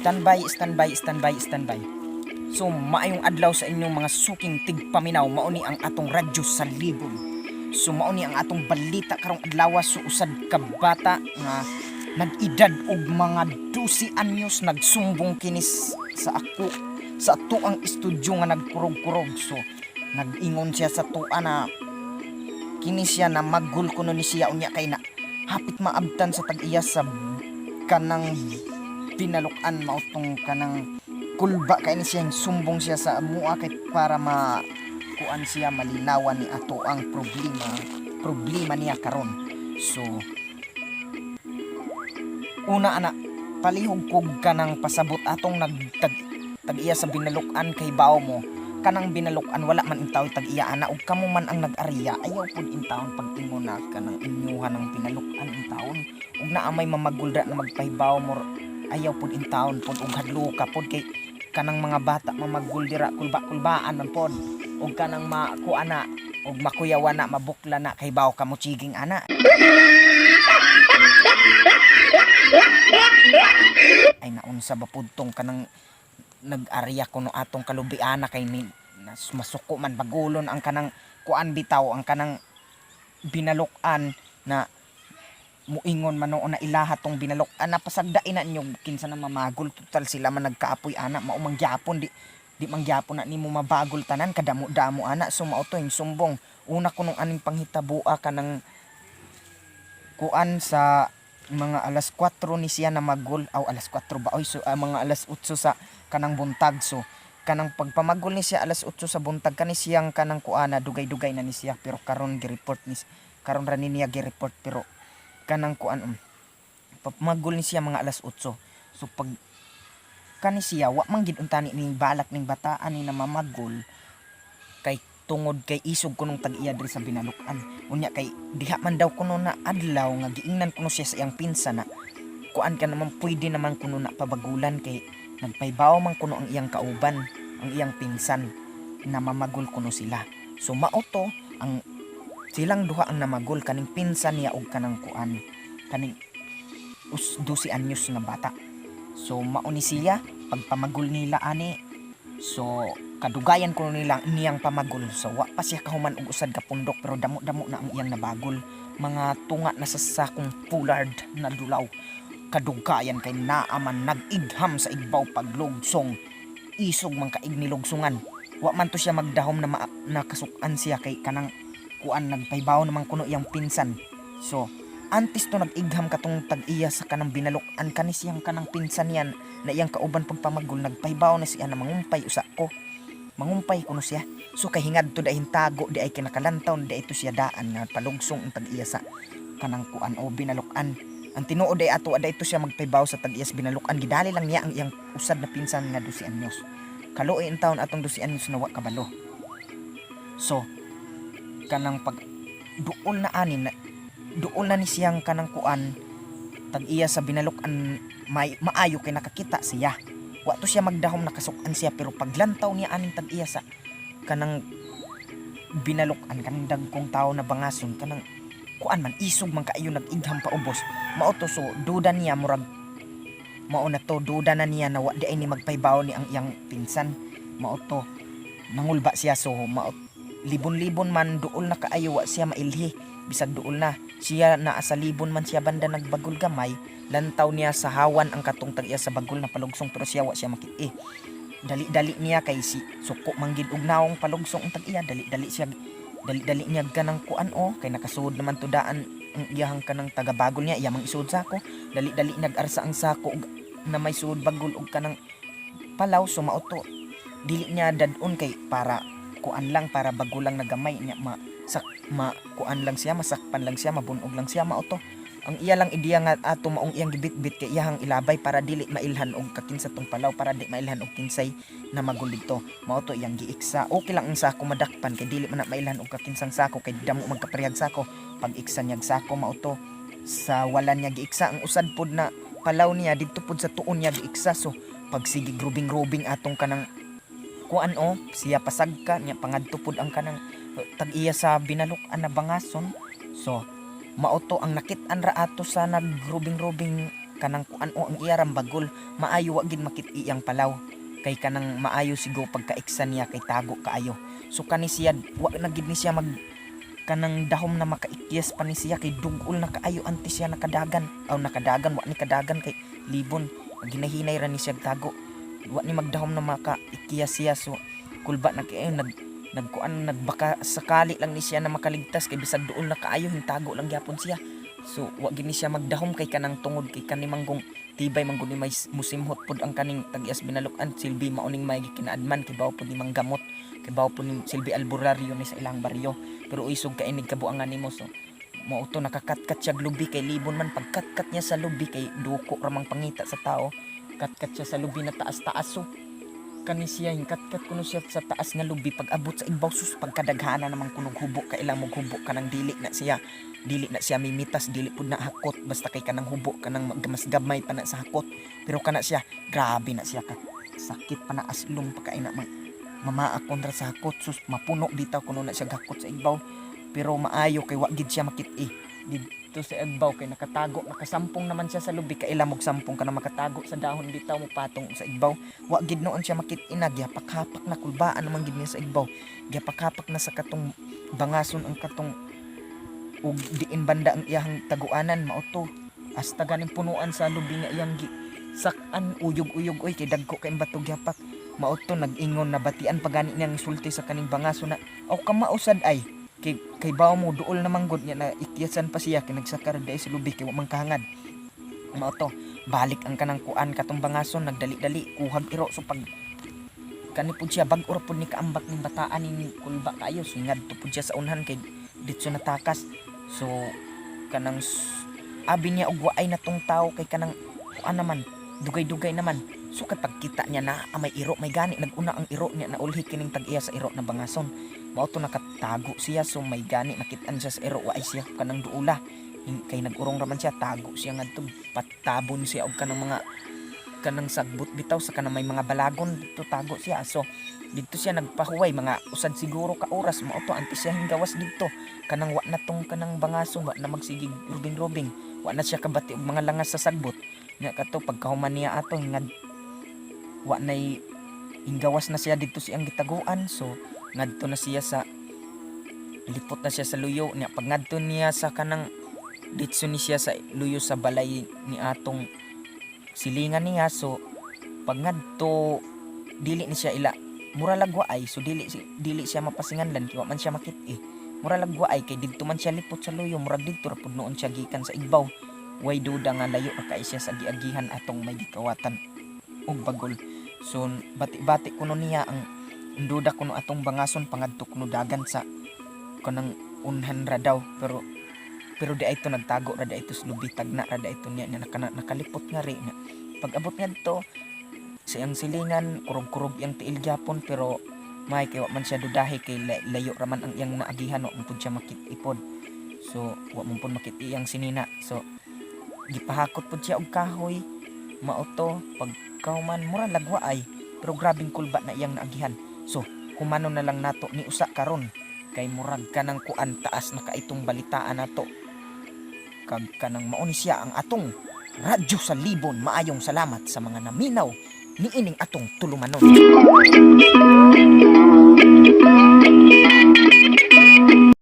Standby, standby, standby, standby. So maayong adlaw sa inyong mga suking tigpaminaw, mao ni ang atong radyo sa libon. So mao ni ang atong balita karong adlaw. So usad ka bata nga nag-edad og mga 12 anyos nagsumbong kini sa ako sa atuang estudyo nga nagkurog-kurog. So nag-ingon siya sa tua na kini siya na magul kuno ni siya, unya kay na hapit maabtan sa tag-iya sa kanang binalukan, mao tong kanang kulba kay ni siya. Sumbong siya sa amua kay para ma kuan siya, malinawan ni ato ang problema problema niya karon. So una ana, palihog kog kanang pasabot atong nagtag tag-iya sa binalukan, kay bawo mo kanang binalukan wala man intaw tag-iya ana, ug kamo man ang nag-arya, ayaw pud intawon pag-ingon na kanang inyuhan ang binalukan intawon, ug naa may mamagulda na magpahibaw mo, ayaw pud intawon pud ug hadluka pud kay kanang mga bata mamagul dira, kulba-kulbaan man pod, ug kanang makuan na ug makuyawan na, mabukla na, kay bawo kamo chiging ana. Ay, naunsa ba pud tong kanang nag-arya kuno atong kalubiana kay ni masuko man bagulon ang kanang kuan bitaw, ang kanang binaluk-an na muingon man noon na ilaha tong binaluk-an na pasagdain na ninyo kinsa na mamagol, total sila man nagkaapoy ana, mao man gyapon di di man gyapon na nimo mabagol tanan kadamo-damo ana. So mao to yung sumbong. Una kunong aning panghitabua kanang kuan sa mga alas 4 ni siya na magul aw alas 4 ba oy. So mga alas 8 sa kanang buntag. So kanang pagpamagol ni siya alas 8 sa buntag, kani siyang kanang kuana dugay-dugay na ni siya, pero karon gi-report ni, karon ra ni niya gi-report, pero kanang kuan pamagol ni siya mga alas 8. So pag kani siya, wa man gid untani ni balak ning bataan ni na mamagol kay tungod kay isog kunong tag-iya diri sa binalukan. Unya kay diha man daw kuno na adlaw nga giingnan kuno siya sa iyang pinsan na kuan ka naman, pwede naman kuno na pabagulan kay nagpaybaw man kuno ang iyang kauban, ang iyang pinsan, na mamagol kuno sila. So mao to ang silang duha ang namagol, kaning pinsan niya og kanang kuan, kaning us 12 anyos nga bata. So mao ni siya pagpamagol nila ani. So kadugayan kuno nila niyang pamagol. So wa pa siya kahuman og usad ka pundok, pero damo-damo na ang iyang nabagol, mga tunga na sa sakong pullard na dulaw. Kadugayan kay naa man nag-igham sa igbaw paglugsong, isog man kaig nilugsungan. Wa man to siya magdahom na nakasukan siya kay kanang kuan, nagpaybaw naman kuno iyang pinsan. So antes to nag-igham katong tag-iya sa kanang binaluk-an, kani siyang kanang pinsan niyan na iyang kauban pagpamagol, nagpaybaw na siya na mangumpay usa ko, mangumpay kuno siya. So kay hingad to dahin tago di ay kinakalantaw di ay to siya daan nga palugsong ang tag-iya sa kanang kuan o binaluk-an. Ang tinuod ay ato aday to siya magpaybaw sa tag-iya sa binaluk-an, gidali lang niya ang iyang usad na pinsan nga 12 anyos. Kaluoy in taon atong 12 anyos na wa kabalo. So kanang pag duol na ani na duol na ni siyang kanang kuan tag-iya sa binaluk-an, may maayo kay nakakita siya. Wa to siya magdahom nakasukan siya, pero paglantaw niya aning tag-iya sa kanang binaluk-an, kanang dagkong tao na bangason, kanang kuan man, isog man kaayo nag-igham paubos. Mao to. So duda niya, murag mao na to, duda na niya na wa di ay ni magpaybaw ni ang iyang pinsan. Mao to nangulba siya. So mao, libon-libon man, duol na kaayo, wa siya mailhi bisag duol na siya. Naa sa libon man siya banda nagbagol gamay, lantaw niya sa hawan ang katong tag-iya sa bagol na palugsong, pero siya wa siya makit-i. Dali-dali niya kay si suko man gid og naong palugsong ang tag-iya. Dali-dali siya, dali-dali niya ganang kuan o kay nakasuod naman to daan ang iyahang kanang tagabagol niya, iya mang isuod sako. Dali-dali nag-arsa ang sako og na may suod bagol og kanang palaw. So mao to, dili niya dadon kay para kuan lang, para bago lang na gamay niya, ma sak ma kuan lang siya, masakpan lang siya, mabunog lang siya. Mao to ang iya lang ideya nga ato maong iyang gibitbit kay iyahang ilabay para dili mailhan og kakinsa tong palaw, para di mailhan og kinsay na magul didto. Mao to iyang giiksa. Okay lang ang sako madakpan kay dili man na mailhan og kakinsang sako kay damo magkaparehag sako. Pag iksa niyag sako, mao to sa wala niya giiksa ang usad pod na palaw niya, didto pod sa tuon niya giiksa. So pag sige grubing-grubing atong kanang kuan o siya pasagka niya, pangadto pod ang kanang tag-iya sa binaluk-an na bangason. So mao to ang nakit-an ra ato sa naggrubing-rubing. Kanang kuan o ang iyarang bagol, maayo wa gid makit-i ang palaw kay kanang maayo sigo pagkaiksa niya kay tago kaayo. So kani siya, wa na gid ni siya mag kanang dahom na makaikyas pa ni siya kay dugol na kaayo antes siya nakadagan aw nakadagan, wa ni kadagan kay libon, ginahinay ra ni siya tago, wa ni magdahom na makaikyas siya. So kulba na kaayo, nagkuan, nagbaka sakali lang ni siya na makaligtas kay bisag duol na kaayo, hintago lang gyapon siya. So wa gid ni siya magdahom kay kanang tungod kay kani manggong tibay manggod ni may musimhot pod ang kaning tag-ias binalukan, silbi mauning may gikinaadman kay bawo pod ni manggamot, kay bawo pod ni silbi albularyo ni sa ilang baryo, pero isog ka inig kabuangan nimo. So mao to, nakakatkat siya lubi kay libon man. Pagkatkat niya sa lubi kay duko ramang pangita sa tao, katkat siya sa lubi na taas-taas. So kani siya, katkat kuno siya sa taas nga lubi. Pag abot sa igbaw, sus, pagkadaghana namang kunog hubo, kailang mo hubo, kanang dili na siya mimitas, dili pud na hakot, basta kay kanang hubo, kanang mas gamay pa na sa hakot. Pero kana siya, grabe na siya ka sakit pa na, aslong pa kay na mamaa kontra sa hakot. Sus, mapuno bitaw kuno na siya gakot sa igbaw, pero maayo kay wa gid siya makit-i didto sa igbaw kay nakatago, nakasampong naman siya sa lubi. Kaila mog sampong ka na makatago sa dahon bitaw, mo patong sa igbaw, wa gid noon siya makit-i na. Gihapak-hapak na, kulbaan naman gid niya sa igbaw, gihapak-hapak na sa katong bangason ang katong ug diin banda ang iyahang taguanan. Mao to, hasta ganing punuan sa lubi nga iyang gi sak-an, uyog-uyog oy, kay dagko kay bato gihapak. Mao to, nag-ingon, nabatian pa gani niyang sulti sa kaning bangason na aw kamausad ay kay bawo mo duol na manggod niya na ikyasan pa siya kay nagsakar dai sa lubi kay wa man kahangad. Mao to, balik ang kanang kuan, katong bangason, nagdali-dali kuhag iro. So pag kani pud siya, bag-o ra pud ni kaambak ning bataan ning kulba kaayo, so ngadto pud siya sa unhan kay ditso natakas. So kanang abi niya og waay na tong tao kay kanang kuan naman, dugay-dugay naman. So kay pagkita niya na ah, may iro, may gani naguna ang iro niya na ulhi kining tag-iya sa iro na bangason. Mao to, nakatago siya. So may gani nakitaan siya sa iro, waay siya kanang duula. Kay nag-urong raman siya, tago siya ngadto, patabon siya og kanang mga kanang sagbot bitaw sa kanang may mga balagon dito, tago siya. So didto siya nagpahuway mga usad siguro ka oras. Mao to, antes siya hinggawas didto, kanang wa na tong kanang bangason, wa na magsigig rubing-rubing, wa na siya kabati og mga langas sa sagbot nya. Kato pagkahuman niya ato ngad wa nay hinggawas na siya didto siyang gitaguan. So ngadto na siya sa lipot na siya sa luyo niya. Pag ngadto niya sa kanang ditso ni siya sa luyo sa balay ni atong silingan niya. So pag ngadto, dili ni siya ila, mura lag waay. So dili siya mapasinganlan kay wa man siya makit-i, mura lag waay kay didto man siya lipot sa luyo, murag didto ra pud noon siya gikan sa igbaw. Way duda nga layo ra kay siya sa giagihan atong may gikawatan og bagol. So bati-bati kuno niya ang duda kuno atong bangason pangadto kuno dagan sa kanang unhan ra daw, pero di ay to, nagtago ra di ito sa lubi, tagna ra di ito niya, nakalipot nga ri na. Pag abot ngadto sa iyang silingan, kurog-kurog iyang tiil gyapon, pero may kay wa man siya dudahi kay layo ra man ang iyang naagihan, wa man pud siya makit-ipod. So wa man pud makit iyang sinina. So gipahakot pud siya og kahoy. Mao to, pagkahuman, mura lagwa ay, pero grabing kulba na iyang naagihan. So humano na lang nato ni usa karon kay murag kanang kuan, taas na kaitong balitaan nato kag kanang mao ni siya ang atong Radyo sa Libon. Maayong salamat sa mga naminaw niining atong tulumanon.